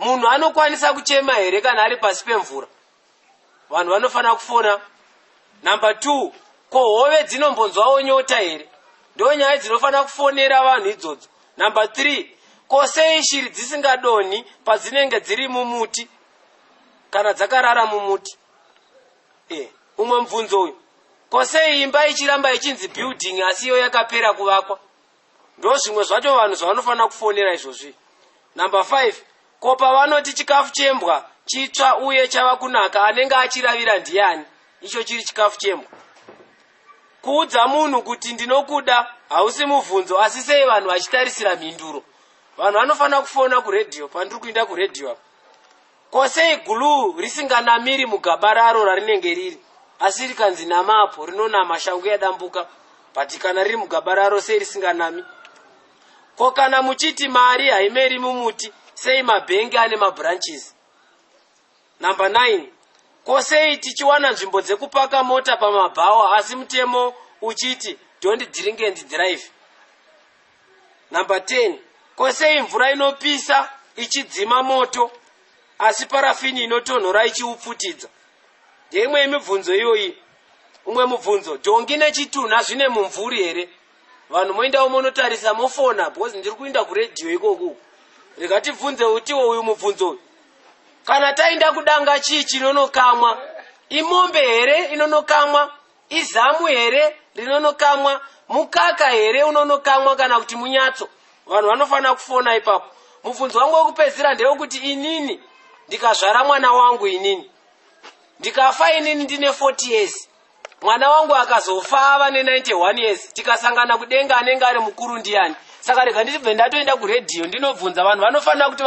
Munhu anokwanisa kuchema here kana ari pasi pemvura? Vanhu vanofanira kufona. Number 2, ko hove dzinombonzwawo nyota here? Ndo nyaya dzinofanira kufonera vanhu idzodzo. Number 3, ko sei shiri dzisingadonhi padzinenge dziri mumuti kana dzakarara mumuti? Umwe mubvunzo uyu, ko sei imba ichiramba ichinzi building asi iyo yakapera kuvakwa? Ndo zvimwe zvacho vanhu zvavanofanira kufonera izvozvi. Number 5, ko pavanoti chikafu chembwa chitsva uye chava kunaka, anenge achiravira ndiani icho chiri chikafu chembwa? Kuudza munhu kuti ndinokuda hausi mubvunzo, asi sei vanhu vachitarisira mhinduro? Vanhu vanofanira kufona kuredhiyo, pandiri kuinda kuredhiyo apa. Ko sei glue risinganamiri mugaba raro rarinenge riri, asi rikanzi namapo rinonama, shangu yadambuka, but kana riri mugaba raro sei risinganami? Ko kana muchiti mari haimeri mumuti, sei mabhengi ane mabranches? Number 9, ko sei tichiwana nzvimbo dzekupaka mota pamabhawa asi mutemo uchiti don't drink and drive? Number 10, ko sei mvura inopisa ichidzima moto asi parafini inotonhora ichiupfutidza? Ndeimwe yemibvunzo iyoyi. Umwe mubvunzo, dhongi nechitunha zvine mumvuri here? Vanhu moendawo monotarisa, mofona, because ndiri kuinda kuredhiyo ikoko. Rega tibvunze utiwo uyu mubvunzo uyu: kana taenda kudanga, chii chinonokamwa? Imombe here inonokamwa? Izamu here rinonokamwa? Mukaka here unonokamwa, kana kuti munyatso? Vanhu vanofanira kufona ipapo. Mubvunzo wangu wekupedzisira ndewekuti inini ndikazvara mwana wangu, inini ndikafa, inini ndine 40 years, mwana wangu akazofa ava ne91 years, tikasangana kudenga, anenge ari mukuru ndiani? Saka rega nditibve ndatoenda kuredhiyo ndinobvunza vanhu vanofanira kuti